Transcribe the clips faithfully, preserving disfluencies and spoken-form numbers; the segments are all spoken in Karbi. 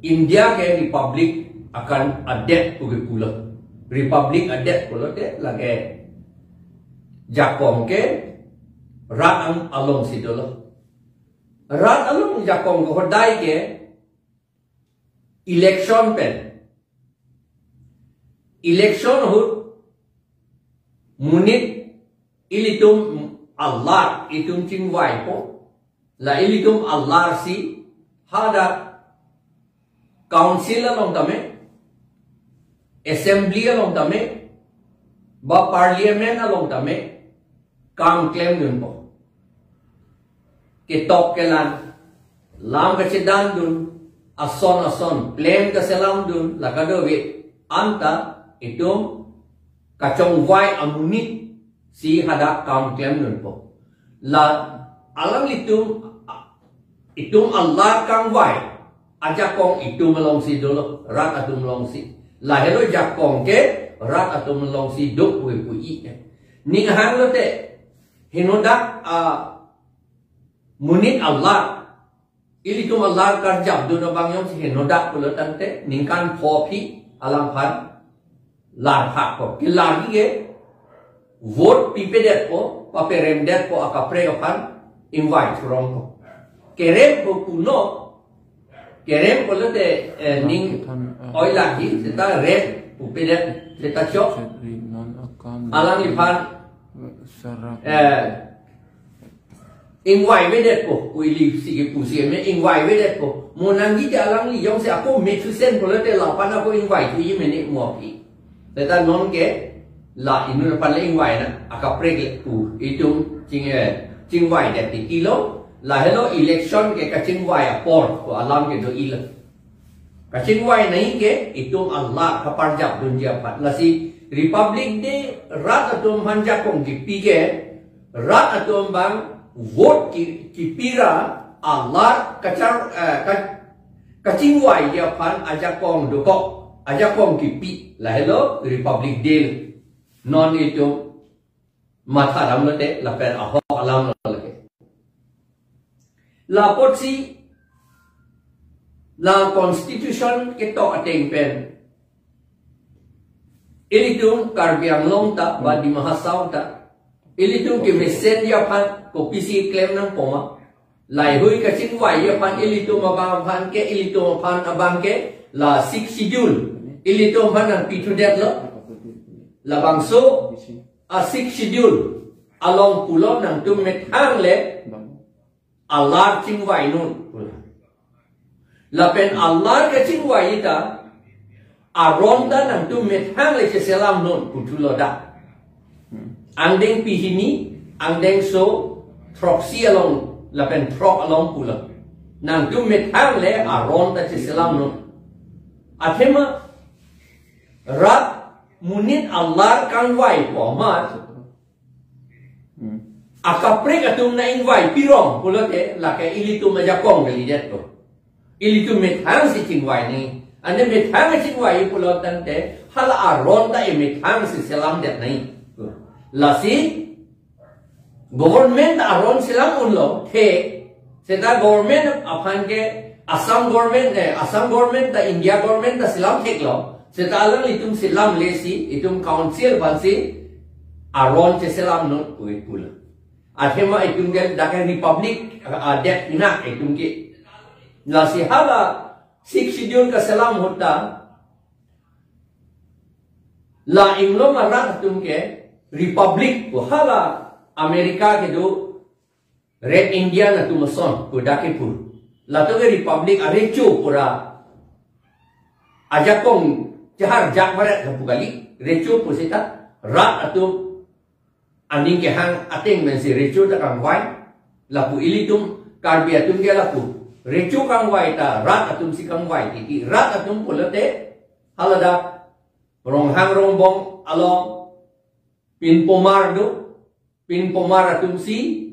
India ke republic akan adet pu ke pulo. Republic adet pulote lake jakong ke rat ang alongsi dolo. Rat along jakong ke hodai ke election pen. Election ahut monit ilitum alar itum chingvaipo. La ilitum alarsi hadak council along tame, assembly along tame, ba parliament along tame, kam klemdunpo. Ketok kelang, lam kachedandun, ason ason, plan kaselamdun, la kadokave anta itum kachongvai amonit si hadak kam klemdunpo. La alanglitum, itum alar kangvai ajakong itum alongsi dolo, rat atum alongsi. Lahelo jakong ke rat atum alongsi do pu pu-i. Ning hanglote, henodak, ah, monit alar, ilitum alar karjapdun abang jongsi henodak pulo tangte, ningkan pho aphi alangphan lar phakpo. Kelarji ke vote pipedetpo, paperemdetpo, akaprek aphan ingvai thurongpo. Kerempo puno, kerem pulote, eh, ning oilagi, seta rem pupedet, seta chok. Alangliphan, eh, ingvaivedetpo, pu ili si ke pusi eme ingvaivedetpo. Mo nangji te alangli jongsi ako mechusen pulote lapan ako ingvai tu ji mene mo aphi. Seta non ke la inut aphan le ingvai na, akaprek le pu itum ching, eh, chingvaidet titilo, lahelo election ke kachingvai apor pu alam ke do-ilo. Kachingvai nangji ke itum alar kaparjapdunji aphan. Lasi Republic Day rat atum aphan jakong kipi ke, rat atum abang vote ki, kipira alar kachar, eh, ka, kachingvaiji aphan ajakong dokok, ajakong kipi, lahelo Republic Day. Non itum matha damlote lapen ahok alam lo lake. Lapotsi la constitution ketok ateng pen ilitum Karbi Anglong ta, ba Dima Hasao ta, ilitum kemesenji aphan kopisi klem nangpo ma? Laihui kachingvaiji aphan ilitum abang aphan ke, ilitum aphan abang ke, la Sixth Schedule ilitum aphan nangpithudetlo. Labangso a Sixth Schedule along pulo nangtum methang le alar chingvai non. Lapen alar kachingvai ta aron ta nangtum methang le cheselam non pu thulo dak. Angdeng pihini, angdengso throksi along, lapen throk along pulo. Nangtum methang le aron ta cheselam non. Athema rat monit alar kangvaipo amat, akaprek atum nang-ingvai pirong pulote lake ilitum ajakong kalidetpo. Ilitum methangsi chingvai nangji. Ante methang chingvai pulo tangte hala aron ta emethangsi selamdet nangji. Lasi government ta aron selam unlo, the, seta government aphan ke Assam government, eh, Assam government ta India government ta selam theklo, seta alanglitum selamlesi itum council aphansi aron cheselam non pu pulo. Athema itum ke dak ke republic, ah, adet pinak itum ke. Lasi hala Sixth Schedule kaselam ahut ta la inglong arat atum ke republic pu, hala America kedo Red Indian atum ason pu dak kepur. Latum ke republic arecho pura ajakong chehar jak barat kapu kali, recho pu seta rat atum aning kehang ateng pensi recho ta kangvai. Lapu ilitum Karbi atum ke lapu recho kangvai ta rat atumsi kangvai titi. Rat atum pulote haladak Ronghang Rongbong along pinpomar do, pinpomar atumsi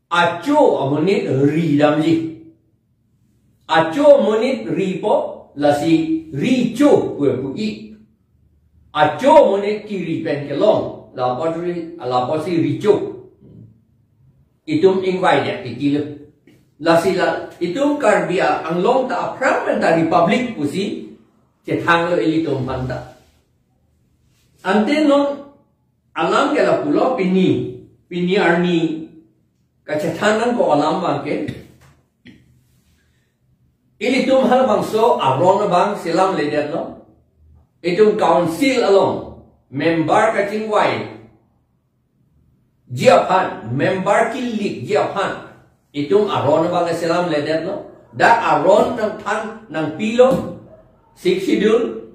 acho amonit ri damji. Acho amonit ripo, lasi recho pu pu-i. Acho amonit kiri pen kelong, lapotsi, lapotsi recho. Itum ingvaidet titilo. Lasi la itum Karbi Anglong ta aphrang pen ta Republic pusi chethanglo ilitum aphan ta. Ante non alam ke lapulo, pini, pini arni kachethang nangkok alam abang ke, ilitum halabangso aron abang selamledetlo. Itum council along member kachingvaiji aphan, member kilikji aphan itum aron abang selamledetlo. Dak aron nangthan nangpilo, Sixth Schedule,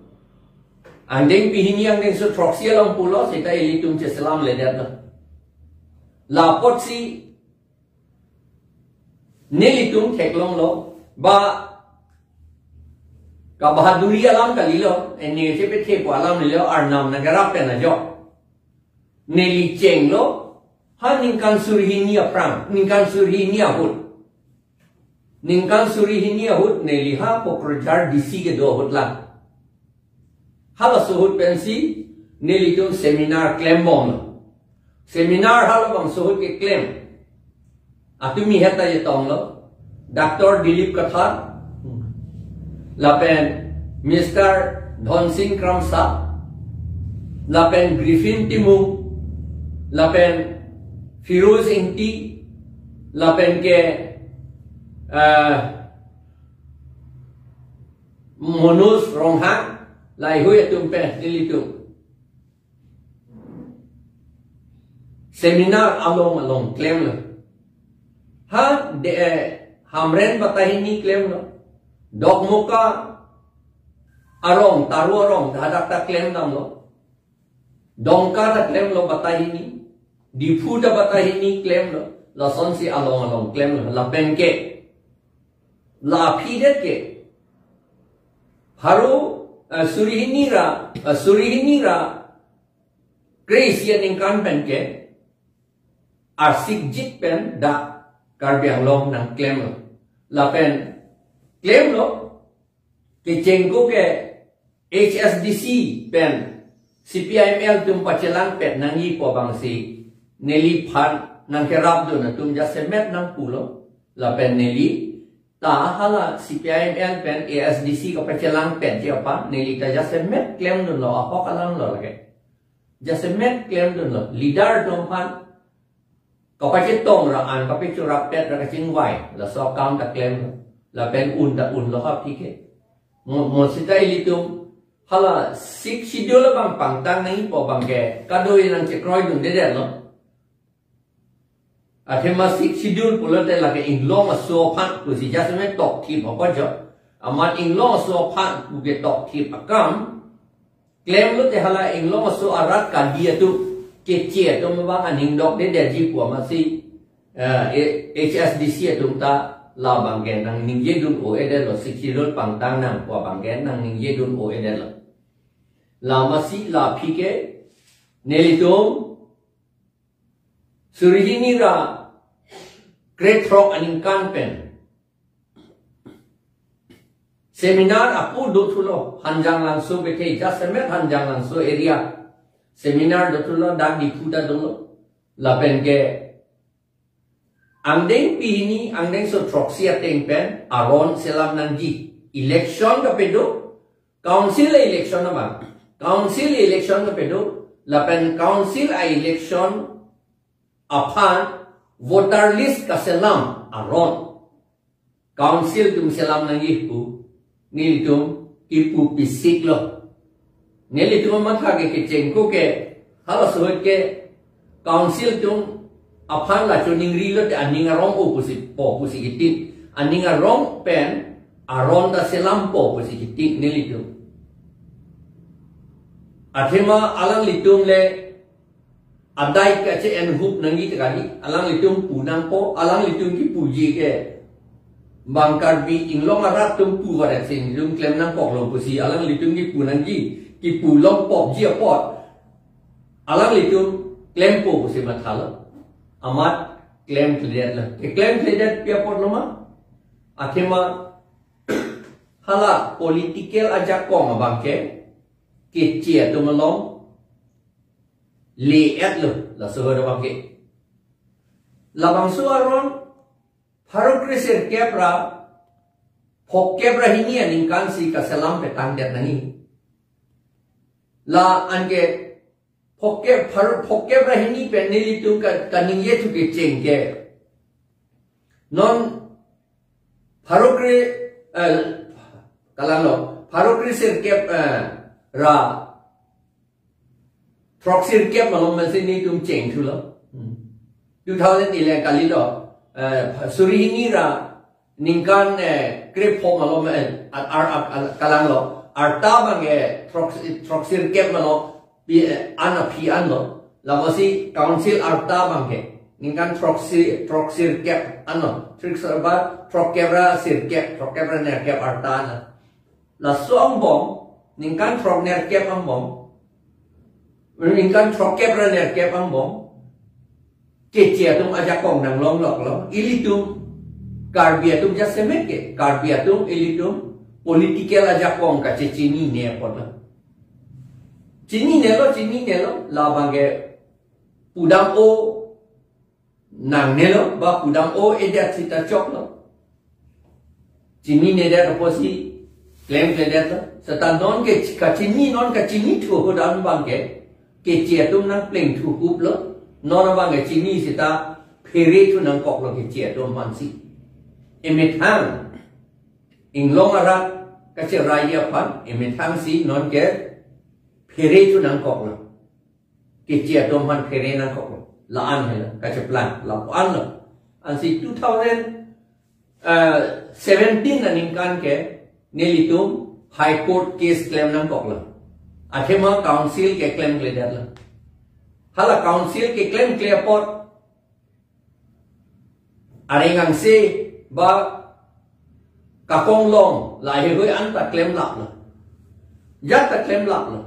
angdeng pini hini angdengso throksi along pulo, seta ilitum cheselamledetlo. La apotsi nelitum theklonglo, ba kabahaduri alam kalilo, eni chepethepo alam kalilo, arnam nangkerap pen ajok neli chenglo, ha ningkan suri hini aphrang, ningkan suri hini ahut. Ningkan suri hini ahut neli ha Pokrojar D C kedo ahut lang. Halaso ahut pensi nelitum seminar klembomlo. Seminar halabangso ahut keklem atumi heta chetonglo, Doctor Dilip Kathar, lapen Mister Dhonsing Kramsa, lapen Griffin Timung, lapen Firoz Ingti, lapen ke, eh, Manoj Ronghang, laheihui atum pen nelitum seminar along along klemlo. Ha de, eh, Hamren Batahini klemlo. Dokmoka arong, Taro arong, hadak ta klemdamlo. Dongka ta klemlo Batahini. Diphu ta Batahini klemlo. Lasonsi along along klemlo. Lapen ke, la aphi det ke, pharo, eh, suri hini ra, eh, suri hini ra kre-isi aningkan pen ke arsikjit pen dak Karbi Anglong nangklemlo. Lapen klemlo, kechengko ke H S D C pen C P I M L atum pachelangpet nangji pu abangsi neliphan nangkerapdun atum jasemet nangpulo. Lapen neli ta hala C P I M L pen A S D C kapachelangpetji aphan neli ta jasemet klemdunlo, ahok alamlo lake. Jasemet klemdunlo. Leader atum aphan kapachetong ra an, kapachorapet ra kachingvai, laso akam ta klemlo. Lapen un ta unlo ha aphi ke. Mo, mo seta ilitum hala Sixth Schedule abang pangtang nangji pu abang ke kadoi nangchekroidundedetlo. Athema Sixth Schedule pulote lake inglong aso aphan pusi jasemet tokthip apot jo. Amat inglong aso aphan pu ketoktip akam klemlote hala inglong aso arat kadi atum, keche atum abang aning dokdedetji pu amatsi, eh, H S D C atum ta labang ke nangningjedun o-edetlo, Sixth Schedule pangtang nang pu abang ke nangningjedun o-edetlo. La amatsi la aphi ke nelitum suri hini ra krethrok aningkan pen seminar apu dothulo, Hanjanglangso bethe, jasemet Hanjanglangso area seminar dothulo, dak Diphu ta dolo. Lapen ke angdeng pini hini angdengso throksi ateng pen aron selam nangji. Election kapedo, council election abang, council election kapedo, lapen council a-election aphan voter list kaselam aron council atum selam nangji pu nelitum kipu pisiklo. Nelitum amatha ke kechengko ke halaso ahut ke council atum aphan la choningrilote aning arong o pusi po pusi kitin. Aning arong pen aron ta selampo pusi kitin nelitum. Athema alanglitum le adai kache-enhup nangji tekali, alanglitum pu nangpo, alanglitum kipuji ke bang Karbi inglong arat atum pu varetsi nelitum klem nangkoklo pusi alanglitum kipu nangji, kipu longpopji apot alanglitum klempo pusi mathalo. Amat klemkledetlo. Keklemkledet pi apotlo ma? Athema hala political ajakong abang ke keche atum along le-etlo, laso ahut abang ke. Labangso aron pharo kre sirkep ra phokep ra hini aningkan si kaselam petang det nangji. La anke phokep, pharo, phokep ra hini pen nelitum ka, kaningje thu kecheng ke. Non pharo kre, eh, kalanglo, pharo kre sirkep, eh, ra throk sirkep malom masi nelitum cheng thulo. Hmm. Two thousand eleven kalilo, eh, suri hini ra ningkan, eh, krepho malom, eh, ar, ar, ar, kalanglo. Arta abang, eh, throk, throk sirkep malom, pi, eh, an aphi anlo. Lapusi council arta abang ke ningkan throk si, throk sirkep anlo. Throk sir ba, throkkep ra sirkep, throkkep ra nerkep arta anlo. Laso angbong, ningkan throk nerkep angbong, ningkan throkkep ra nerkep angbong, Keche atum ajakong nanglongloklo, ilitum Karbi atum jasemet ke, Karbi atum ilitum political ajakong kachechinine apotlo. Chininelo, chininelo, labang ke pudam-o nangnelo, ba pudam-o-edet sita choklo. Chininedet apotsi klemkledetlo. Seta non ke kachini, non kachini thu ahut abang ke, Keche atum nangpleng thu ahuplo. Non abang ke chini seta phere thu nangkoklo Keche atum aphansi. Emethang, inglong arat kacheraiye aphan, emethang si non ke phere thu nangkoklo. Keche atum aphan phere nangkoklo. La-an helo, kacheplang, la-anlo. Ansi two thousand, eh, seventeen aningkan ke, nelitum High Court case klem nangkoklo. Athema council ke klemkledetlo. Hala council ke klemkle apot, areng angse ba kakong long laheihui anta klemlaplo. Ajat ta klemlaplo.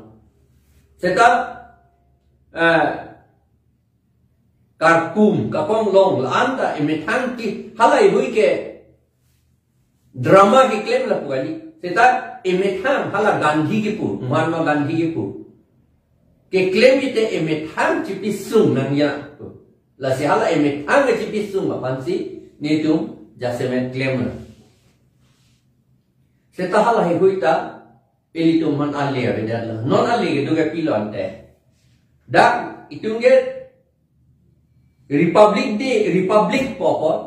Seta, eh, karkum, kakong long la-anta emethang ke halaheihui ke drama keklem lapu kali. Seta emethang hala Gandhi kipu, Mahatma Gandhi kipu. Keklem ite emethang chipisung nangji pu. Lasi hala emethang ke chipisung aphansi nelitum jasemet klemlo. Seta halaheihui ta ilitum aphan ale avedetlo. Non ale kedo ke pilo ante. Dak itum ke Republic Day, Republic pu apot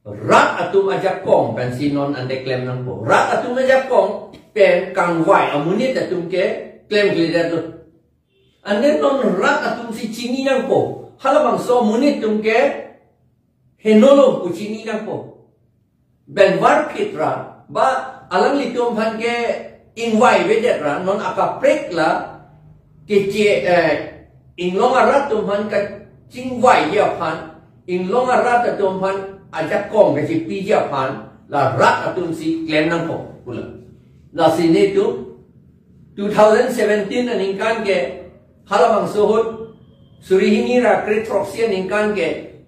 rat atum ajakong pensi non ante klem nangpo. Rat atum ajakong pen kangvai amonit atum ke klemkledetlo. Ante non rat atum si chini nangpo. Halabangso amonit atum ke henolo pu chini nangpo. Benvar phit ra, ba alanglitum aphan ke ingvai avedet ra, non akaprek la, Keche, eh, inglong arat atum aphan kachingvaiji aphan, inglong arat atum aphan ajakong kachepiji aphan, la rat atum si klem nangpo, pulo. Lasi nelitum, two thousand seventeen aningkan ke, halabangso ahut, suri hini ra kre throksi aningkan ke,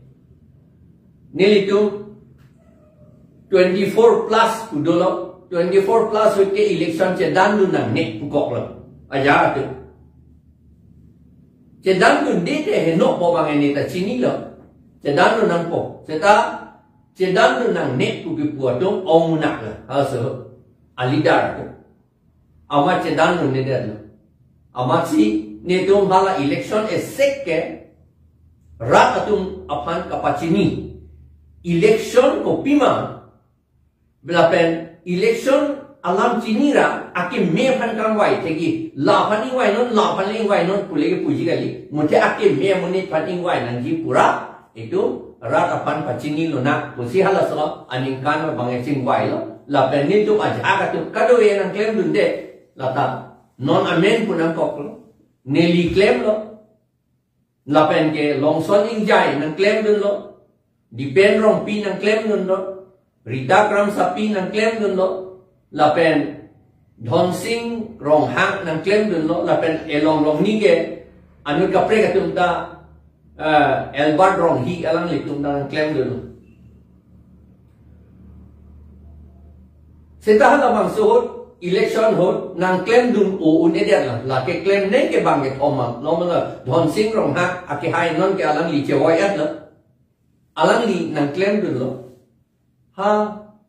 nelitum twenty-four plus pu dolo, twenty-four plus ahut ke election chedandun nangne pukoklo. Ajat atum. Chedandunde te heno pu abang neta chinilo. Chedandun nangpo. Seta chedandun nangne pu kipu atum ong unaklo. Halaso a-leader atum. Amat chedandundedetlo. Amatsi nelitum hala election esek ke rat atum aphan kapachini. Election kopima, lapen election alam chini ra akeme aphan kangvai thekji, la aphan ingvainon, la aphan le ingvainon pule kepuji kali. Muthe akeme amonit aphan ingvai nangji pura, itum rat aphan pachinilonang pusi halaso aningkan abang chingvailo. Lapen nelitum ajahak atum kadokave nangklemdunde. Lata non amen pu nangkoklo. Neli klemlo. Lapen ke Longson Ingjai nangklemdunlo. Dipen Rongpi nangklemdunlo. Rita Kramsapi nangklemdunlo. Lapen Dhonsing Ronghang nangklemdunlo. Lapen elong longni ke anut kaprek atum ta, eh, Albert Ronghi alanglitum ta nangklemdunlo. Seta halabangso ahut, election ahut, nangklemdun-o un'edetlo. Lake klemnang ke bang kethom ma. Nomala Dhonsing Ronghang akehai non ke alangli chevoi-etlo. Alangli nangklemdunlo. Ha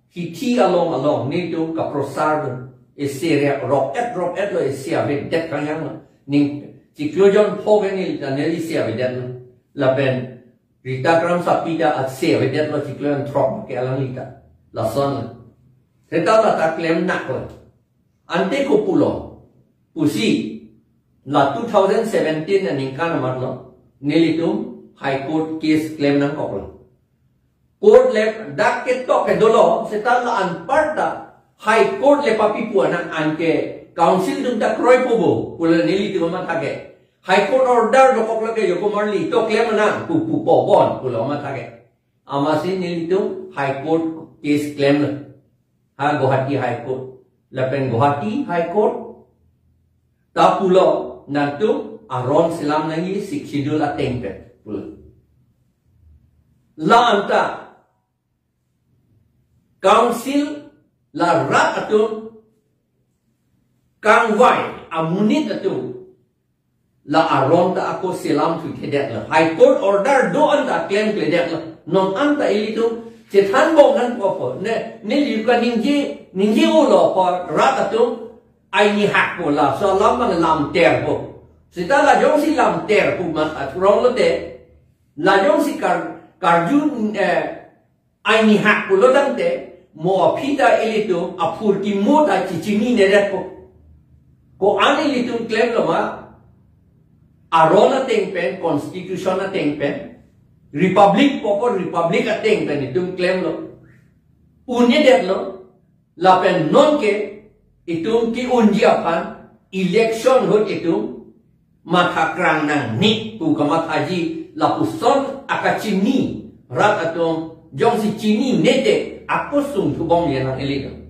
hithi along along nelitum kaprosar dun. Isi re rok-et rok-et lo, isi avedet kangjang lo. Ning chiklo jon pho ke neli ta neli isi avedet lo. Lapen Rita Kramsapi ta isi avedet lo, chiklo jon throk ke alangli ta. Lason lo. Seta la ta klem nak lo. Ante kopulo pusi la two thousand seventeen aningkan amat lo, nelitum High Court case klem nangkok lo. Court le dak ketok ke dolo, seta la anparta High Court le papi pu anang, anke council atum ta kroipo bo, pulo nelitum matha ke. High Court order dokok lake Joko Marli, to klem nang, pu pupo bon, pulo matha ke. Amatsi nelitum High Court case klem lo. Ha Guwahati High Court. Lapen Guwahati High Court ta pulo, nangtum aron selam nangji Sixth Schedule ateng pen, pulo. La anta council, la rat atum kangvai amonit atum la aron ta ako selam thuthedet lo. High Court order do anta klemkledet lo. Non anta ilitum chethan bom nangpo pu. Ne, neli ka ningje, ningje-o lo pu rat atum aini hak pu, laso alam abang lamter pu. Seta la jongsi lamter pu mat athurong lote, la jongsi kar, karju, eh, aini hak pulo tangte, mo aphi ta ilitum aphurkimo ta chechininedet po. Ko-an ilitum klem lo ma, aron ateng pen, constitution ateng pen, republic popo, republic ateng pen itum klem lo. Un'edet lo, lapen non ke itum ke-unji aphan election ahut itum matha krang nangne pu kamathaji, lapuson akachini rat atum jongsi chinine te ako sungthu bomle nang ilitum.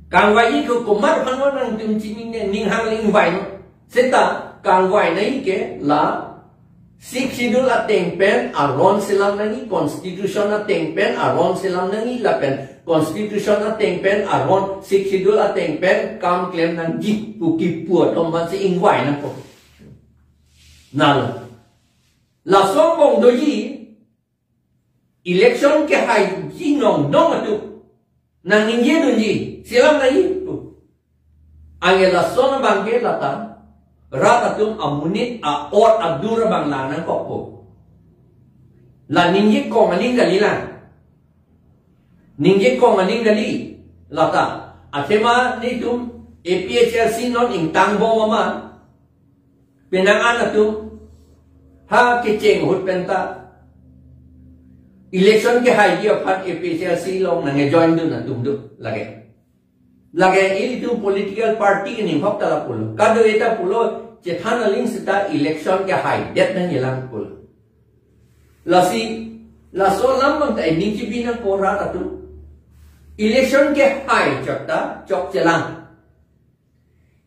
Kangvai ko komat aphan nangtum chinine, ning hang le ingvai non. Seta kangvai nangji ke la Sixth Schedule ateng pen aron selam nangji, constitution ateng pen aron selam nangji, lapen constitution ateng pen aron, Sixth Schedule ateng pen kam klem nangji pu kipu atum aphansi ingvai nangpo. Nalo. Laso angbong doji, election kehaiji nong nong atum nangningje dunji, selam nangji pu. Anke lason abang ke lata rat atum amonit a-ot adur abang lang nangkokpo. La ningje kong aling kali lang. Ningje kong aling kali lata. Athema nelitum A P H L C non ingtang bom amat, penang an atum ha kecheng ahut penta election kehaiji aphan A P H L C along nangkejoin dun atum do lake. Lake ilitum political party ke ninghok ta lapulo. Kadokave ta pulo, chethan aling seta election kehaidet nangjilang pulo. Lasi, laso alam abang ta ening chibi nangpo rat atum. Election kehai chot ta chokchelang.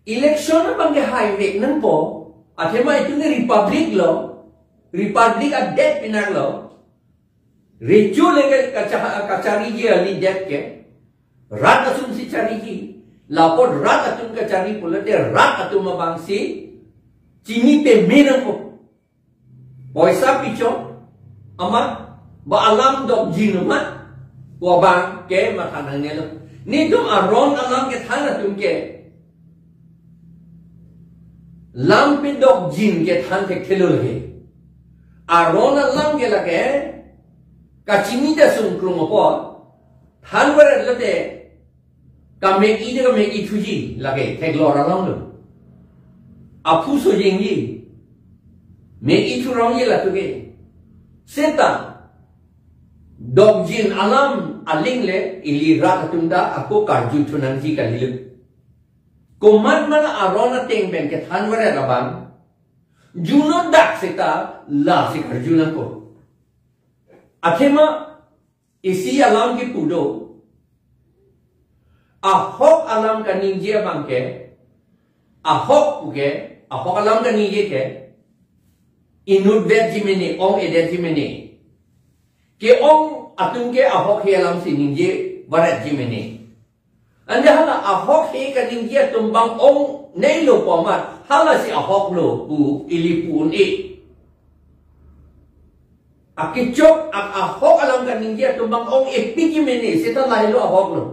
Election abang kehai vek nangpo. Athema itum ke republic lo. Republic adet pinak lo. Recho le ke kacha-, kachariji alidet ke rat atumsi chariji. Lapu rat atum kachari pulote rat atum abangsi chini peme nangpo. Poisa pichot amat, ba alam dokjin amat, ko abang ke matha nangnelo. Nelitum aron alam kethan atum ke lam pi dokjin kethan thekthelo lake. Aron alam ke lake kachini ta sungkrung apot than varet lote, kamek-i ta kamek-i thuji lake, theklong alam lo. Aphu sojengji, mek-i thurongji latum ke. Seta dokjin alam aling le ili rat atum ta ako karju thu nangji kalilo. Komat ma la aron ateng pen kethan varet abang, juno dak seta lasi karju nangpo. Athema isi alam kipu do. Ahok alam kaningje abang ke, ahok pu ke, ahok alam kaningje ke inut vetji mene, ong-edetji mene. Ke-ong atum ke ahok he alamsi ningje varetji mene. Ante hala ahok he kaningje atum abang ongnei lo pu amat, halasi ahok lo pu ili pu un-e. Akechok, a-, ahok alam kaningje atum abang ong-epi kemene, seta lahelo ahok lo.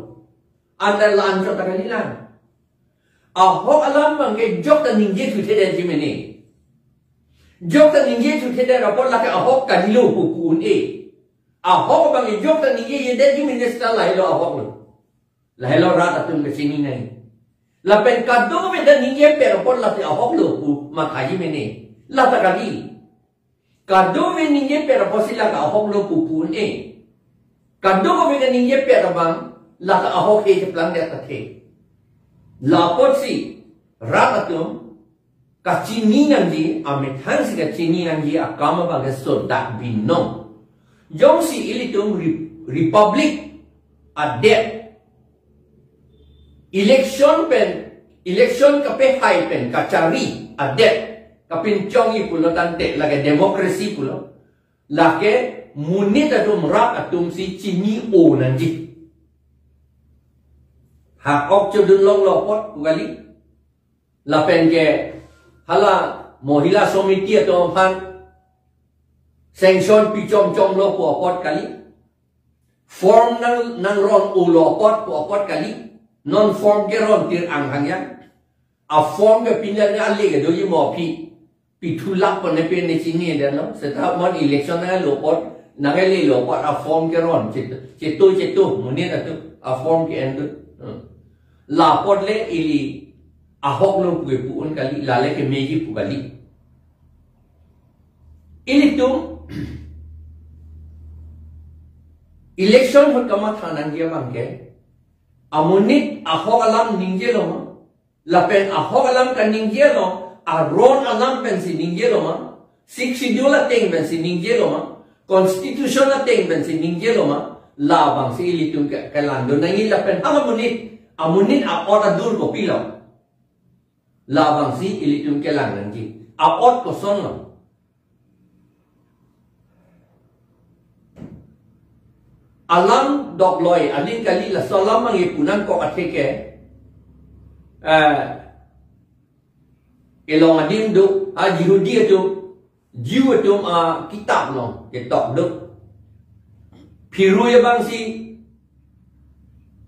Anta la-an chot ta kalilang. Ahok alam abangke jok ta ningje thuthedet kemene. Jok ta ningje thuthedet apot lake ahok kalilo pu pu un-e. Ahok abangke jok ta ningjejedet kemene seta lahelo ahok lo. Lahelo rat atum kachini nai. Lapen kadokave ta ningje per apot lake ahok lo pu matha kemene. La ta kali. Kadokave ningje per apotsi lake ahok lo pu pu un-e. Kadokave kaningje per abang lake ahok he cheplang det athe. La apotsi rat atum kachini nangji, amethang si kachini nangji akam abangke sodak binong. Jongsi ilitum re-, republic adet, election pen, election kapehai pen kachari adet kapinchongji pulo tangte, lake democracy pulo, lake monit atum, rat atum si chini-o nangji. Hak ok chodun longlo apot pu kali. Lapen ke hala Mohila Samiti atum aphan sanction pi chomchomlo pu apot kali. Form nang, nangron-olo apot pu apot kali. Non form keron tir anghang ya. A form ke pinjal ne ale ke doji mo aphi. Pithu lak pon ne pen ne chini den lo. Seta mon election nanglelo apot, nanglelo apot a form keron. Chetu, chetu, chetu, monit atum a form ke-en tu. Hmm. La apot le ili ahok lo pu pu un kali, lale kemeji pu kali. Ilitum election ahut kamatha nangji abangke, amonit ahok alam ningjelo ma, lapen ahok alam kaningje along, aron alam pensi ningjelo ma, Sixth Schedule ateng pensi ningjelo ma, Constitution ateng pensi ningjelo ma, labangsi ilitum ke, kelangdun nangji lapen hala monit, amonit a-ot adur kopilo. Labangsi ilitum kelang nangji. A-ot kosonlo. Alam dokloi, aling kali laso alam abang ipunan kok athe ke. Eh, elong adim do, a Jihudi atum, Jew atum akitap along ketok do. Phirui abangsi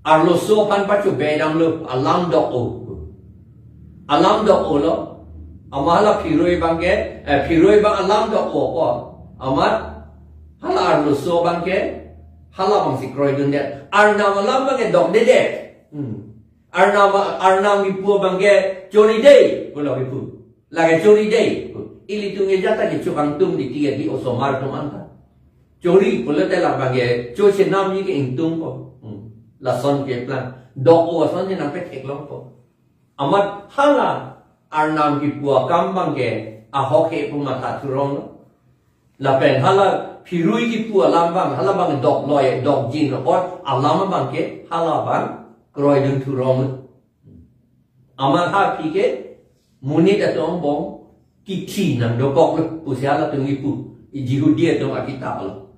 arloso aphan pachobei damlo, alam dok-o. Alam dok-o lo. Amat hala phirui abangke, eh, phirui abang alam dok-o apot, amat hala arloso abangke, halabangsi kroidundet. Arnam alam abangke dokdedet. Hmm. Arnam, arnam kipu abangke chori dei, pulo kipu. Lake chori dei. Ilitum ejat ta kechokangtum di tiga di osomar atum anta. Chori pulote labangke cho chenamji ke ingtungpo. Hmm. Lason keplang. Dok-o ason chenam petheklongpo. Amat hala arnam kipu akam abangke ahok he pu matha thurong lo. Lapen hala phirui kipu alam abang, halabang dokloi, dokjin apot alam abangke halabang kroidun thurong lo. Amat ha aphi ke monit atum angbong kithi nangdokok lo pusi halatum kipu, i Jihudi atum akitap lo.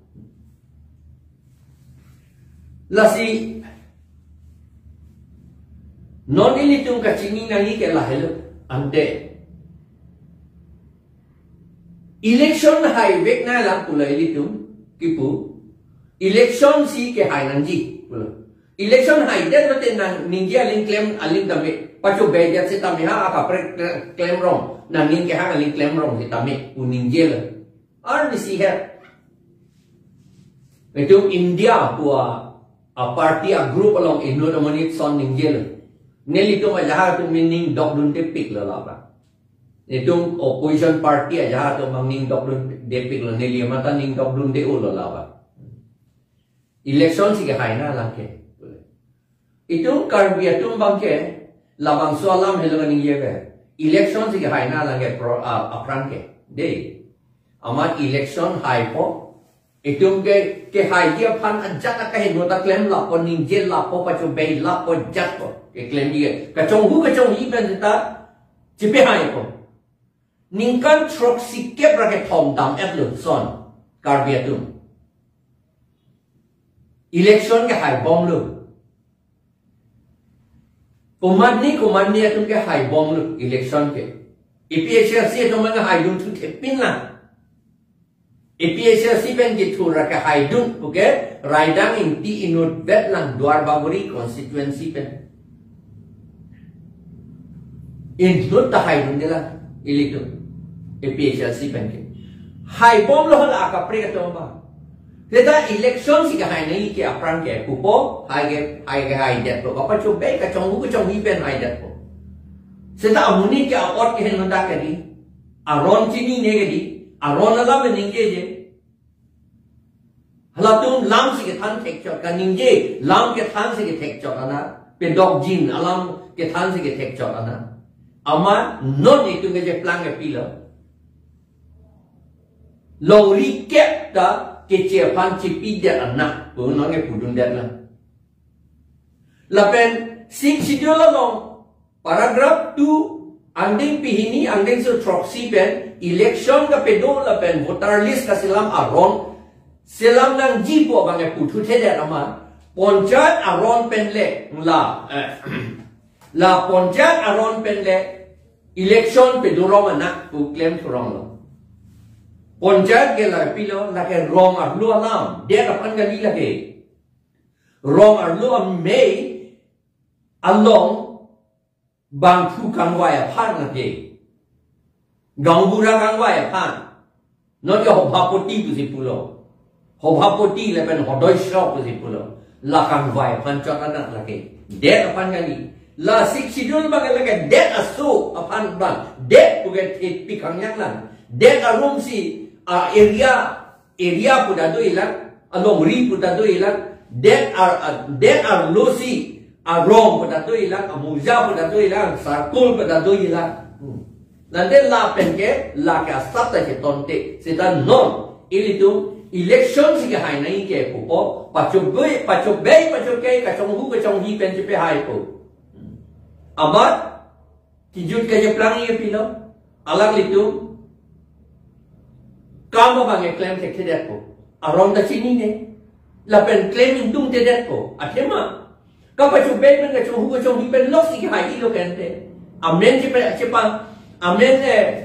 Lasi non ilitum kachini nangji ke lahelo, ante election haivek nanglang pulo ilitum kipu, election si kehai nangji pulo. Election haidet mate nang ningje aling klem aling tame, pachobeidet sitame ha akaprek klemrong, nangning kehang aling klemrong sitame pu ningjelo. Arnisi het. Itum India pu a, a party a group along inut amonit ason ningjelo. Nelitum ajahak atum ning dokdundepiklo labang. Itum opposition party ajahak atum abang ning dokdundepiklo, neli amat ta ning dokdunde-olo labang. Election si kehai nanglang ke. Itum Karbi atum abangke labangso alam helo kaningje ke. Election si kehai nanglang ke pro, a, aphrang ke. Dei. Amat election haipo. Itum ke, kehaiji aphan ajat akahingno ta klem lapo, ningje lapo, pachobei lapo, jatpo. Keklemji ke. Kachonghu kachonghi pen seta chepehaipo. Ningkan throksikep ra kethom dam-etlo son Karbi atum. Election kehaibomlo. Komatne komatne atum kehaibomlo election ke. A P H L C atum abang haidun thuthepin lang. APHLC pen kethur ra kehaidun puke Raidang Ingti inutvet lang Duar Bagori constituency pen. Inut ta haidunde lang ilitum APHLC pen ke. Haibomlo hala akaprek atum ba. Seta election si kehai nangji ke aphrang ke pupo, hai ke, hai ke haidetpo. Bapa chubai kachonghu kachonghi pen haidetpo. Seta amonit ke apot ke henlo dak ke di. Aron chinine ke di. Aron alam ningjeje. Halatum lam si kethan thekchot kaningje, lam kethan si kethekchot ana, pedokjin alam kethan si kethekchot ana. Amat non itum kejeplang ke pilo. Longri kep ta keche aphan chipidet ana, pu non ke pudundet lang. Lapen Sixth Schedule along paragraph two, angdeng pehini, angdengso throksi pen election kapedo lapen voter list kaselam aron selam nangji pu abang ke puthuthedet amat, panchayat aron pen le la, eh, la panchayat aron pen le election pedorong ana pu klem thuronglo. Panchayat ke la pilo, lake rong arlo alam, det aphan kali lake. Rong arlo amei along bangphu kangvai aphan lake. Gaonbura kangvai aphan. Non ke hobhapoti pusi pulo. Hobhapoti lapen hodoisro pusi pulo. La kangvai aphan chot anak lake. Det aphan kali. La Sixth Schedule bang lake det aso aphan bang. Det puke thepi kangyak lang. Det arum si a area, area pu ta do-i lang, alongri pu ta do-i lang, det ar, det arlo si arong pu ta do-i lang, amuja pu ta do-i lang, sarkul pu ta do-i lang. Hmm. Lande lapen ke, lake asap ta chetonte, seta non, ilitum, election si kehai nangji ke pupo, pachobai, pachobai, pachokai, kachonghu, kachonghi pen chepehaipo. Hmm. Amat, kijut kejeplang ye pilo, alanglitum, kam abang ke klem thekthedetpo, aron ta chinine, lapen klem ingtungtedetpo, athema, kapachobai pen kachonghu kachonghi pen lok si kehai-ilo kente, amen chepe, chepa, amen eh,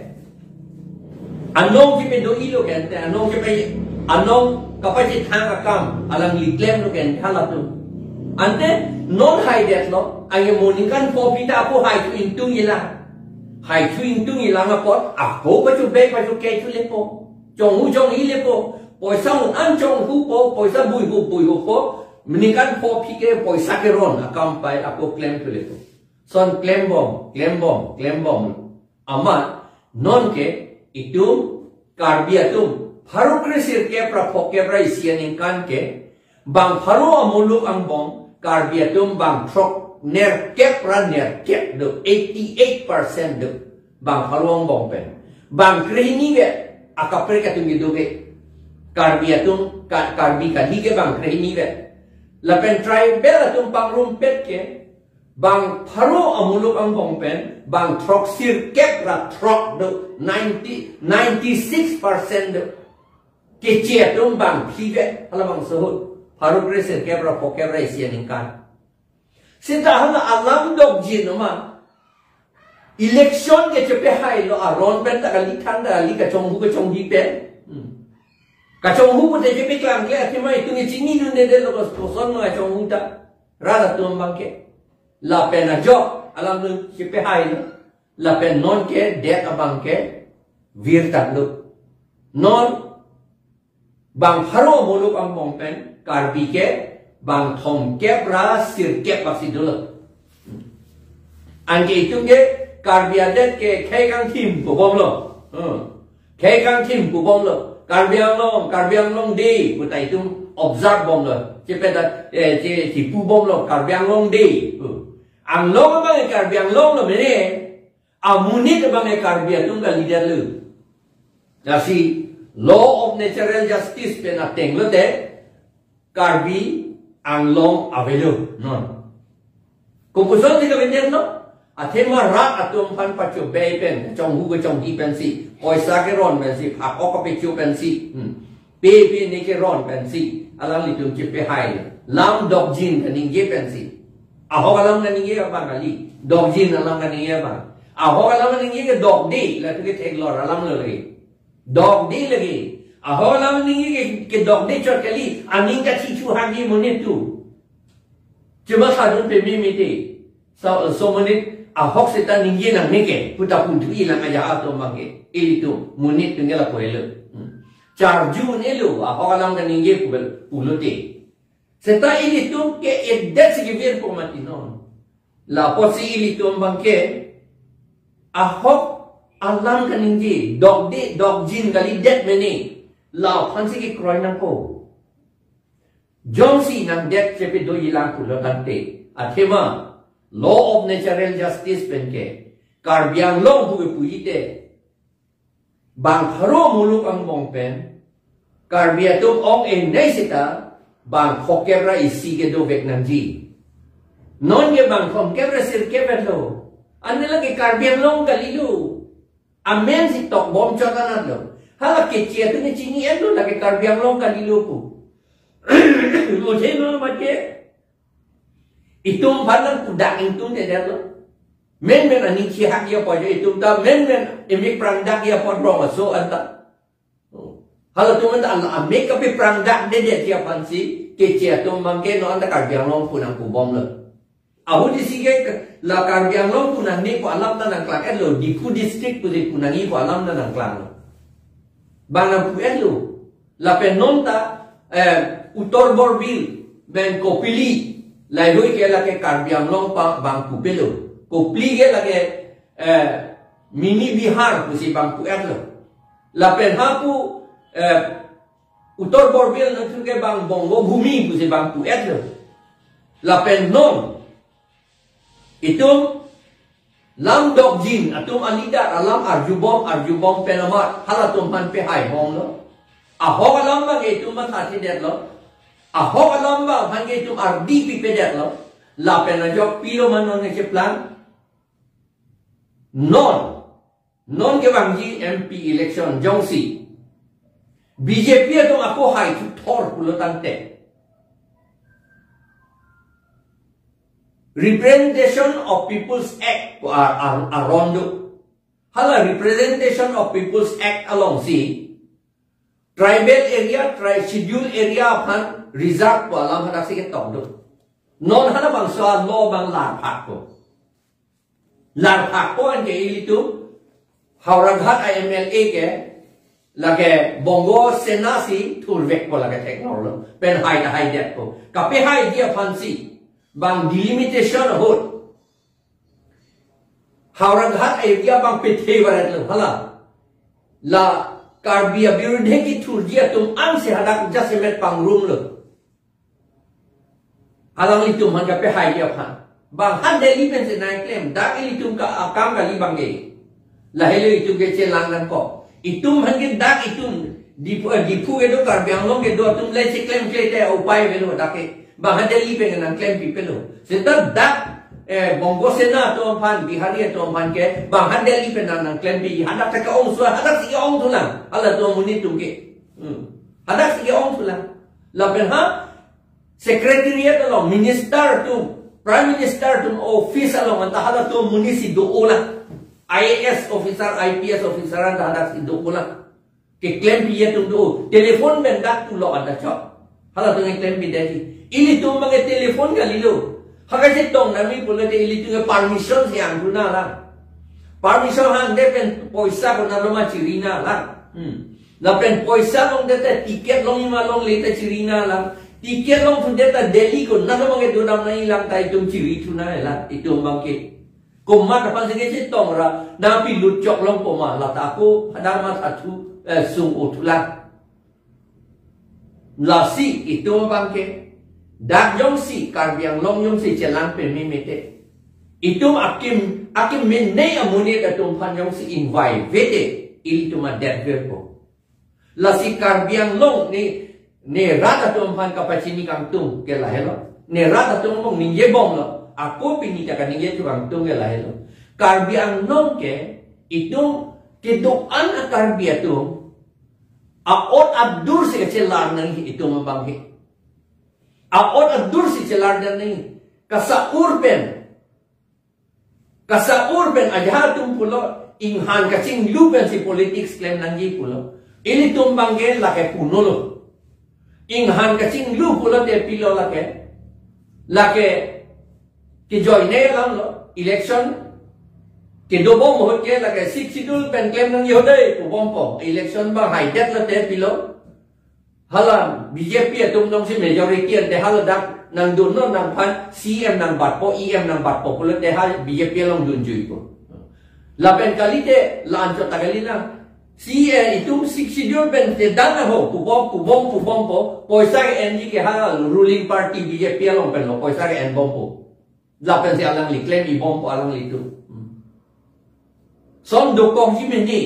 anong chepedo-ilo kente, anong chepe, anong kapachethang akam, alangli klemlo kente halatum. Ante non haidetlo, anke mo ningkan pho aphi ta ako haithu ingtungji lang. Haithu ingtungji lang apot, ako pachobai pachokai thu lepo. Chonghu chonghi lepo. Poisa un an chonghupo, poisa buihup buihuppo. Ningkan pho aphi ke poisa keron akam pai ako klem thu lepo. Son klembom, klembom, klembom. Amat, non ke itum Karbi atum, pharo kre sirkep ra phokep ra isi aningkan ke, bang pharo amuluk angbong, Karbi atum bang throk nerkep ra nerkep do, eighty-eight percent do, bang pharo angbong pen. Bang krehini vet, akaprek atum kedo ke, Karbi atum, Ka-, Karbi kali ke bang krehini vet. Lapen tribal atum pangrumpet ke, bang pharo amuluk angbong pen, bang throk sirkep ra throk do, ninety, ninety-six percent do. Keche atum bang phli vet, halabangso ahut, pharo kre sirkep ra phokep ra isi aningkan. Seta hala alam dokjin oma, election ke chepehailo aron pen ta kali thang ta kali kachonghu kachonghi pen. Hmm. Kachonghu pute chepeklangkle athema itum ke chinidundedetlo koson ma kachonghu ta. Rat atum abang ke. Lapen ajok, alam nu chepehailo. Lapen non ke, det abang ke, virtanglo. Non, bang pharo amuluk angbong pen, Karbi ke, bang thomkep ra sirkep bak si dolo. Anke itum ke, Karbi adet ke, khei kangthim pubomlo. Hmm. Khei kangthim pubomlo. Karbi Anglong, Karbi Anglong Day, puta itum observe bomlo. Chepedat, eh, che, chepubomlo, Karbi Anglong Day. Pu. Anglong abang Karbi Anglong lo mene, amonit abang Karbi atum kalidet lo. Lasi, law of natural justice pen ateng lote, Karbi Anglong avelo non. Kopuson si kavendet lo, athema rat atum aphan pachobai pen, chonghu kachonghi pensi, poisa keron pensi, phakok kapecho pensi, hmm. Pe pe ne keron pensi, alanglitum chepehai. Lam dokjin kaningje pensi. Ahok alam kaningje abang kali, dokjin alam kaningje abang. Ahok alam kaningje ke dokde, latum ke theklor alam lo lake. Dokde lake. Ahok alam ningje ke, kedokde chot kali, aning kachichu hagi monit atum. Cuma sadun pememe te. So, so monit ahok seta ningje nangne ke, puta putu ilang aja atum abang ke. Ilitum, monit atum ke lapu helo. Hmm. Charju nelo, ahok alam kaningje pulo, pulote. Seta ilitum ke-edet si kevir po mati non. Lapusi ilitum abang ke, ahok alam kaningje, dokde, dokjin kalidet mene. Laphan si kekroi nangkok. Jongsi nangdet chepedo ilang pulo tangte, athema law of natural justice pen ke, Karbi Anglong pu kepu ite, bang pharo muluk angbong pen, Karbi atum ong-enei seta, bang phongokep ra isi kedovek nangji. Non ke bang phongokep ra sirkep lo. Ane lake Karbi Anglong kalilo. Amen si tokbom chot anat lo. Hala Keche atum chini-et lo, lake Karbi Anglong kalilo pu. Mujhe no make. Itum aphan nangpudak ingtungdedet lo. Menmen aning chihak ya po jo itum ta, menmen emek prangdak ya po rong aso anta. Halatum anta ala amek kapeprangdakdedet ya aphansi, Keche atum abang ke non anta Karbi Anglong pu nangpubom lo. Ahut isi ke la Karbi Anglong pu nangne pu alam ta nangklang-et lo, Diphu district pusi pu nangji pu alam ta nangklang lo. Bang nangpu-et lo. Lapen non ta, eh, Uttar Borbil, pen Kopili, laheihui ke lake Karbi Anglong pa bang pupe lo. Kopili ke lake, eh, mini Bihar pusi bang pu-et lo. Lapen hapu, eh, Uttar Borbil nangthu ke bang Bongo Bhumi pusi bang pu-et lo. Lapen non, itum lam dokjin atum alidar alam arjubom, arjubom pen amat halatum aphan pehai bom lo. Ahok alam abang itum mathathedet lo. Ahok alam abang aphan ke itum ardi pipedet lo. Lapen ajok pilo ma non kecheplang. Non, non kevangji M P election jongsi B J P atum ako hai thuthor pulo tangte, Representation of People's Act ar, ar, aron do. Hala Representation of People's Act alongsi tribal area, tri-, schedule area aphan reserve pu alam hadak si ketok do. Non halabangso a-law abang larphak ko. Larphak ko anke ilitum Howraghat a-M L A ke lake Bongo Sena si thurvek ko lake theknor lo. Pen hai ta haidet ko. Kapehaiji aphansi bang delimitation ahut Howraghat area bang pethe varet lo hala. La Karbi abirudhe kethurji atum ansi hadak jasemet pangrum lo. Alanglitum aphan kapehaiji aphan. Bang ha Delhi pensi nangklem, dak ilitum ka akam kali abang ke. Lahelo itum kechelang nangkok. Itum aphan ke dak itum Diphu, eh, Diphu kedo, Karbi Anglong kedo atum le cheklemkle te upai avelo dak ke. Bang ha Delhi pen nangklempi pelo. Seta dak, eh, Bongo Sena atum aphan, Bihari atum aphan ke, bang ha Delhi pen nang, nangklempi, hadak ta ke-ong so, hadak si ke-ong thulang. Halatum amonit atum ke. Hmm. Hadak si ke-ong thulang. Lapen ha, Secretariat along, Minister atum, Prime Minister atum office along anta halatum amonit si do-o lang. I A S officer, I P S officer anta hadak si do-o lang. Keklempi atum do-o. Telephone pen dak pulo anta chot. Halatum keklempi dei. Ilitum abang ke telephone kalilo. Hake chetong nangji pulote ilitum ke permission si hang thunang lang. Permission hangdet pen poisa konatlo ma chiri nang lang. Hmm. Lapen poisa longdet ta ticket longji ma longle ta chiri nang lang. Ticket longthudet ta Delhi konatlo ma kedodam nangji lang ta itum chiri thunang lang. Itum abang ke. Komat aphansi kechetong ra, nangpi lut chok longpo ma, lata ako, hadak mathathu, eh, sung-o thulang. Lasi itum abang ke, dak jongsi, Karbi Anglong jongsi chelang pememe te. Itum akim, akim mene amonit atum aphan jongsi invite vete, ilitum adet verpo. Lasi Karbi Anglong ne, ne rat atum aphan kapachini kangtung ke lahelo. Ne rat atum abang ningjebom lo. Ako pini ta kaningje thu kangtung ke lahelo. Karbi Anglong ke itum kedo-an a-Karbi atum a-ot adur si kachelar nangji itum abang ke. A-ot adur si chelar nangji. Kasa-ur pen. Kasa-ur pen ajahak atum pulo, inghan kachinglu pensi politics klem nangji pulo. Ilitum abangke lake punolo. Inghan kachinglu pulote pilo lake. Lake kejoine alamlo. Election kedobom ahut ke lake Sixth Schedule pen klem nangji ho dei pubompo. Election abang haidet lote pilo. Hala B J P atum nongsi majority ante hala dak nangdunnon nangphan C M nangbatpo, E M nangbatpo pulote ha B J P along dunjuipo. Lapen kalite la-anchot ta kali na. Si, eh, itum Sixth Schedule pen te dana ho, pubom, pubom, pubompo, poisa ke-enji ke ha ruling party B J P along penlo, poisa ke-enbompo. Lapensi alangli claim ibompo alanglitum. Hmm. Son dokokji mene.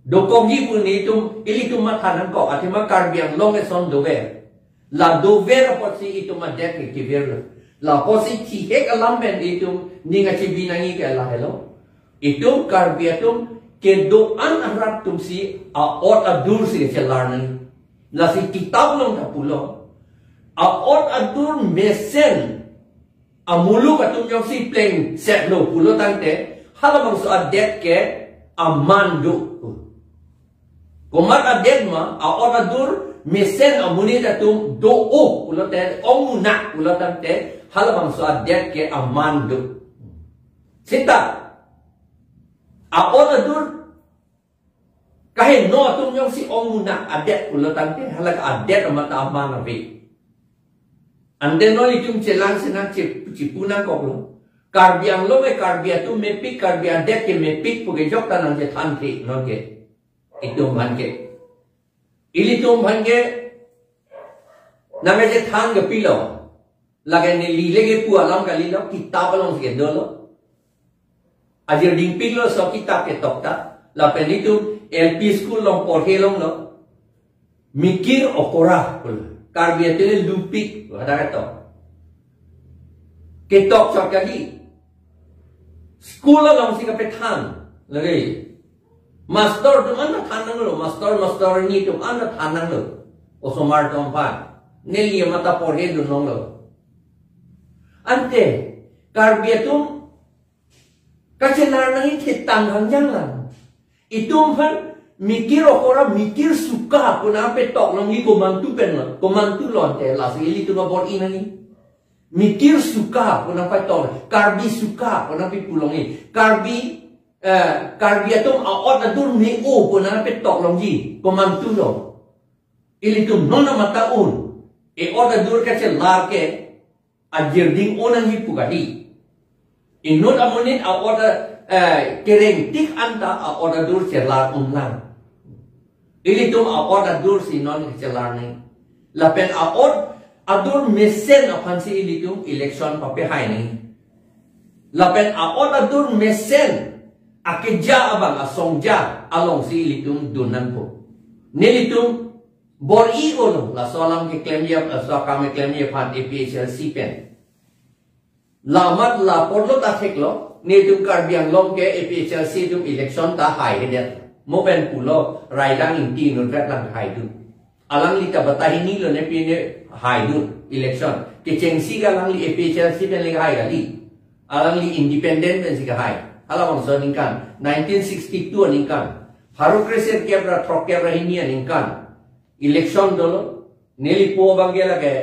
Dokokji pu netum, ilitum matha nangkok, athema Karbi Anglong eson dover. La dover apotsi itum adet ke kever lo. La apotsi thihek alam pen itum ning achibi nangji ke lahelo. Itum Karbi atum kedo-an arat atumsi a-ot adur si chelar nangji. Lasi kitab along ta pulo. A-ot adur mesen amuluk atum jongsi plengsetlo pulo tangte, halabangso adet ke aman do. Komat adet ma, a-ot adur mesen amonit atum do-o pulote, ong munak pulo tangte, halabangso adet ke aman do. Seta, a-ot adur kaheno atum jongsi ong munak adet pulo tangte, halake adet amat aman ave. Ante non itum chelang senang chip-, chipu nangkoklo. Karbi Anglong e Karbi atum mepik, Karbi adet ke mepik pu kejok ta nangchethan the non ke. Itum aphan ke. Ilitum aphan ke nangchethan ke pilo. Lake neli le kepu alam kalilo, kitab alongsi kedolo. Ajirding piklo so kitab ketok ta. Lapen itum L P school along porhe longlo. Mikir okora pulo. Karbi atum lupik, hadak ketok. Ketok chot kali. School alongsi kapethan. Lagi. Master atum anta than nanglo, master, master ni atum anta than nanglo. Osomar atum aphan. Neli amat ta porhedun longlo. Ante, Karbi atum kachelar nangji thitang hangjang lang. Itum aphan mikir okora, mikir suka pu nangpetok longji komantu penlo, komantu lo ante lasi ilitum abor-i nangji. Mikir suka pu nangpetok, Karbi suka pu nangpepu longji. Karbi, eh, Karbi atum a-ot adur me-o pu nangpetok longji komantu lo. Ilitum non amat ta un. E-ot adur kachelar ke ajirding un nangji pu kali. Inut amonit a-ot, eh, kereng tik anta a-ot adur chelar un lang. Ilitum a-ot adur si non chelar nangji. Lapen a-ot adur mesen aphansi ilitum election papehai nangji. Lapen a-ot adur mesen akeja abang asongja alongsi ilitum dun nangpo. Nelitum bor-i-olo, laso alam keklemji, laso akam keklemji aphan A P H L C pen. La amat la porlo ta theklo, netum Karbi Anglong ke A P H L C atum election ta haihedet. Mo pen pulo, Raidang Ingti inutvet lang haidun. Alangli ta batahini lo ne pine haidun, election. Kechengsi ke alangli A P H L C pen le hai kali. Alangli independent pensi kehai. Halabangso aningkan, nineteen sixty-two aningkan. Pharo kresirkep ra throkkep ra hini aningkan. Election dolo, neli po abangke lake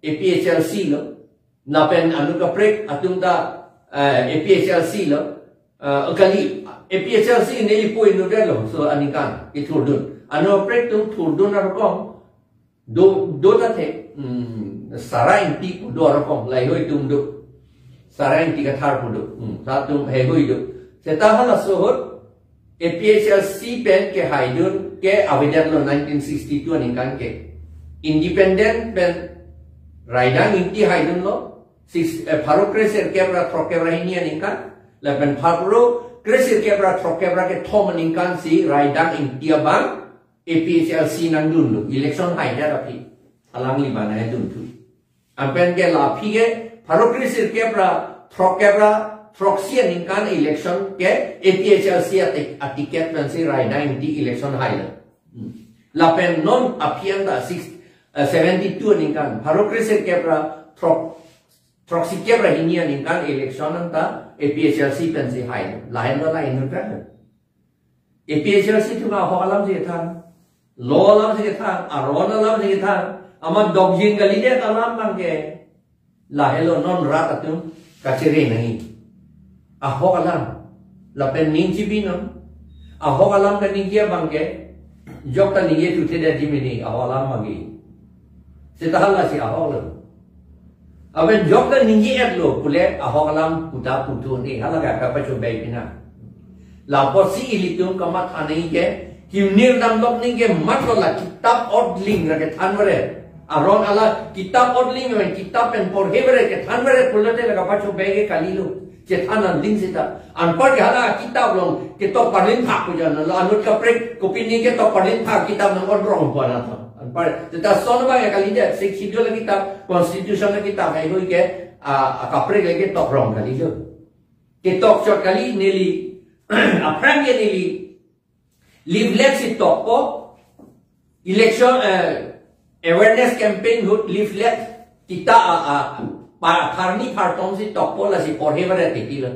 A P H L C lo, lapen anu kaprek atum ta, eh, A P H L C lo, eh, kali, A P H L C neli po inutvet lo, so aningkan, kethurdun. Anu kaprek atum thurdun arokom, do, do ta the, hmm, Sara Ingti pu do arokom, lahei hui atum do. Sara Ingti Kathar pu do. Hmm, sa atum heihui do. Seta halaso ahut, A P H L C pen kehaidun ke avedet lo nineteen sixty-two aningkan ke. Independent pen Raidang Ingti haidun lo, six, eh, pharo kresirkep ra throkkep ra hini aningkan, lapen pharo kresirkep ra throkkep ra kethom aningkan si Raidang Ingti abang A P H L C nangdun lo, election haidet aphi. Alangli bana dun thu. Anpen ke la aphi ke, pharo kresirkep ra throkkep ra throksi aningkan election ke A P H L C ati-, aticket pensi Raidang Ingti election hailo. Hmm. Lapen non aphi anta six, eh, seventy-two aningkan, pharo kresirkep ra throk, throksikep ra hini aningkan election anta A P H L C pensi hailo. Lahenlo, lahenlo kan. A P H L C atum ahok alam si than. Law alam si kethan, aron alam si kethan, amat dokjin kalidet alam abangke. Lahelo non rat atum kachere nangji. Ahok alam. Lapen ning chibi non. Ahok alam kaningje abangke. Jok ta ningje thuthe det jimini ahok alam magi. Seta halasi ahok lo. Aben jok ta ningje-et lo pule ahok alam puta putu ni. Hala ka kapachobei pina. Lapusi ilitum kamatha nangji ke, kimnir damlok nangji ke matlo la kitap odling ra kethan vare. Aron ala kitap odling pen kitap pen porhe vare kethan vare pulote la kapachobei ke kalilo. Chethan an ding seta. Anpar ke hala kitap along ketok parlin thak pujan la anut kaprek kopine ketok parlin thak kitap nang odrong puan ato. Anpar seta son abang ya kalidet Sixth Schedule kitap, Constitution kitap hai hui ke a, a kaprek lagi tok rong kalilo. Ketok chot kali neli. Aphrang ke neli leaflet si tokpo. Election, eh, awareness campaign ahut leaflet kita a, a, pa, pharni phartom si tokpo lasi porhe vare titi lo.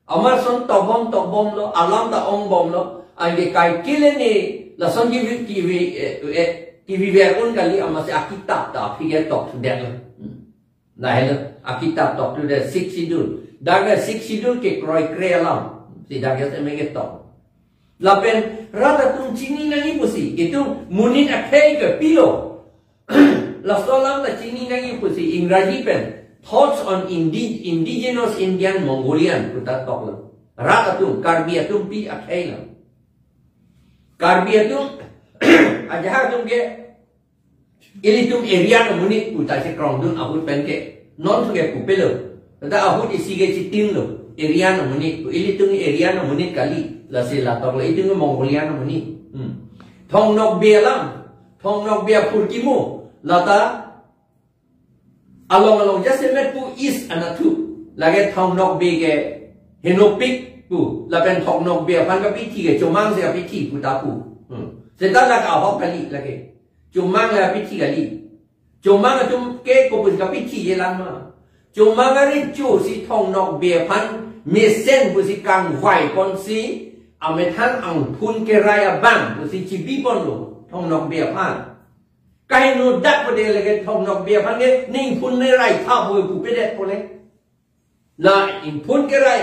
Amar son tokbom tokbom lo, alam ta ongbom lo, anke kaikele ni lason kivi, kivi, eh, eh, kivi ver un kali amatsi akitap ta aphi ke tok sudet lo. Hmm. Lahelo, akitap tok tu de Sixth Schedule. Dak de Sixth Schedule ke kroikre alam. Si dak ya seme ketok. Lapen rat atum chini nangji pusi. Itum monit akhei ke pilo. Laso alam ta chini nangji pusi. Ingraji pen. Thoughts on Indi-, Indigenous Indian Mongolian. Puta toklo. Rat atum, Karbi atum pi akhei lo. Karbi atum, ajahak atum ke, ilitum Aryan amonit pu ta si krongdun ahut pen ke. Non thu ke pupelo. Tata ahut isi ke chitin lo. Aryan amonit pu. Ilitum Aryan amonit kali. Lasi latok lo. Itum Mongolian amonit. Hmm. Thongnokbe alam. Thongnokbe apurkimo. Lata along along jasemet pu East anatthu. Lake Thongnokbe ke henopik pu. Lapen Thongnokbe aphan kapithi ke chomang si kapithi pu ta pu. Hmm. Seta lake ahok kali lake. Chomang le kapithi kali. Chomang atum ke kopus kapithi jelang ma. Chomang arecho si Thongnokbe aphan mesen pusi kangvai ponsi amethan angphun kerai abang pusi chibi ponlo Thongnokbe aphan. Kaheno dak pade lake Thongnokbe aphan ke ningphun nerai tha pu pupedet pole. La ingphun kerai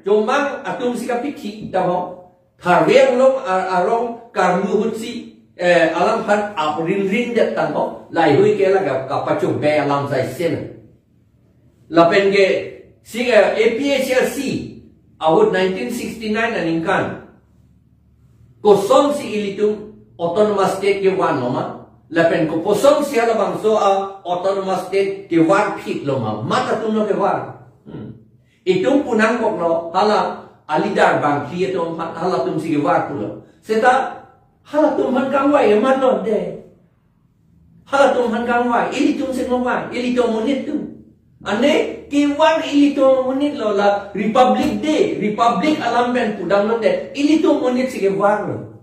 Chomang atum si kapithi ta ho. Tharve Anglong a-, arong karlu ahut si, eh, alam aphan aprinrin det tang ho. Lahei hui ke la ka, kapachobei alam sai sen. Lapen ke si, eh, A P H L C ahut nineteen sixty-nine aningkan. Kosonsi ilitum autonomous state kevan lo ma? Lapen koposonsi halabangso a autonomous state kevar phit lo ma? Mat atum lo kevar. Hmm. Itum punang kok lo, hala a leader bangphli atum aphan, halatum si kevar pulo. Seta halatum aphan kangvai eman lo de. Halatum aphan kangvai, ilitum si kangvai, ilitum amonit atum. Ane kevar ilitum amonit lo la Republic Day, Republic alam pen pudam lo de, ilitum amonit si kevar lo.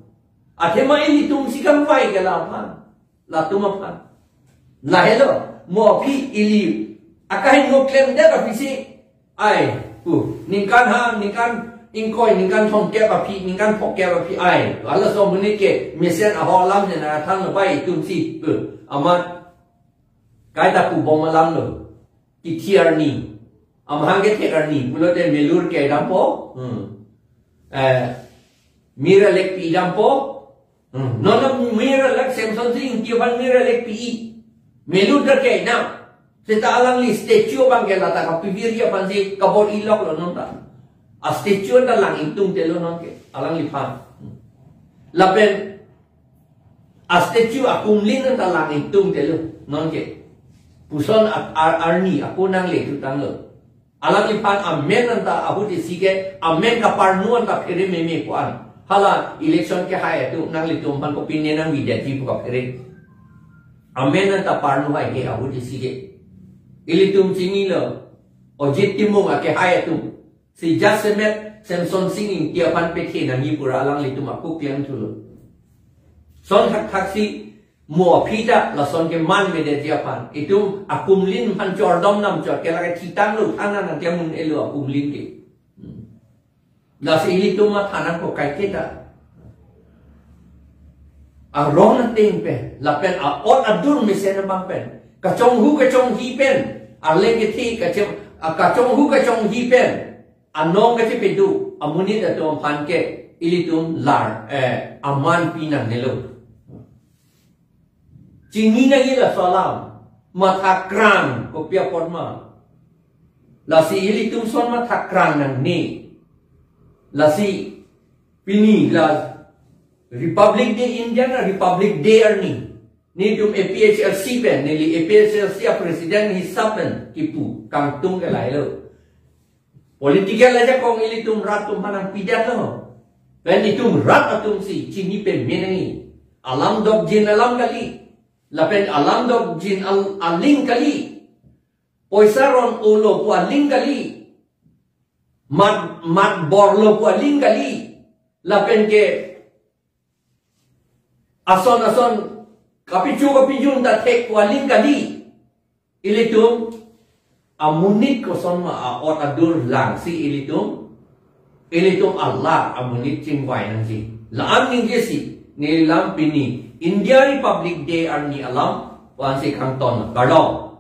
Athema ilitum si kangvai ke la aphan, latum aphan. Lahelo, mo aphi ili, akaheno klem det aphi si, ai, pu, ningkan ha, ningkan ingkoi, ningkan thomkep aphi, ningkan phokep aphi, ai, halaso amonit ke, mesen ahok alam ne na than lo bai itum si, pu, amat, kaita pubom alam lo, kithi arni, amahang kethek arni, pulote melur ke dampo, hmm. Eh, mir alek pi dampo, Hmm. Non lo mir alek Semsonsing Ingti aphan mir alek pi. Melur ta ke na. Seta alangli statue abang ke lata kapivir ya aphan si kabor-i lok lo non ta. A statue ta lang ingtung te lo non ke. Alangliphan. Hmm. Lapen a statue akumlin ta lang ingtung te lo non ke. Puson a-, ar-, arni ako nangle thutang lo. Alangliphan amen anta ahut isi ke, amen kaparnu anta phere meme ko-an. Hala election kehai atum nanglitum aphan kopine nangvidetji pu kaphere. Amen anta parnu hai ke ahut isi ke. Ilitum chinilo. Ajit Timung akehai atum. Si jasemet Semsonsing Ingti aphan pethe nangji pura alanglitum ako klem thulo. Son thakthak si mo aphi ta lason keman medet ji aphan. Itum akumlin aphan chordom nam chot ke lake thitang lo thanan nang kemun elo akumlin ke. Hmm. Lasi ilitum matha nangkok kaike ta. arong ateng pen, lapen a-ot adur mesen abang pen, kachonghu kachonghi pen, arleng kethe kachong, a, kachonghu kachonghi pen, anong kachepedu amonit atum aphan ke ilitum lar, eh, aman pi nangnelo. Chini nangji laso alam, matha krang kopi apot ma. Lasi ilitum son matha krang nangne. Lasi pini la Republic Day, India a-Republic Day arni, netum A P H L C pen, neli A P H L C a-president hisap pen kipu kangtung ke lahelo. Political ajakong ilitum rat atum aphan nangpidetlo. Pen itum rat atum si chini pame nangji. Alam dokjin alam kali. Lapen alam dokjin al-, aling kali. Poisa ron-olo pu aling kali. Mat, mat borlo pu aling kali. Lapen ke ason ason kapichu kapijun ta thek pu aling kali. Ilitum amonit koson ma a-ot adur langsi ilitum, ilitum alar amonit chingvai nangji. La-an ningjesi, neli lam pini India Republic Day arni alam, vansi kangton kardom.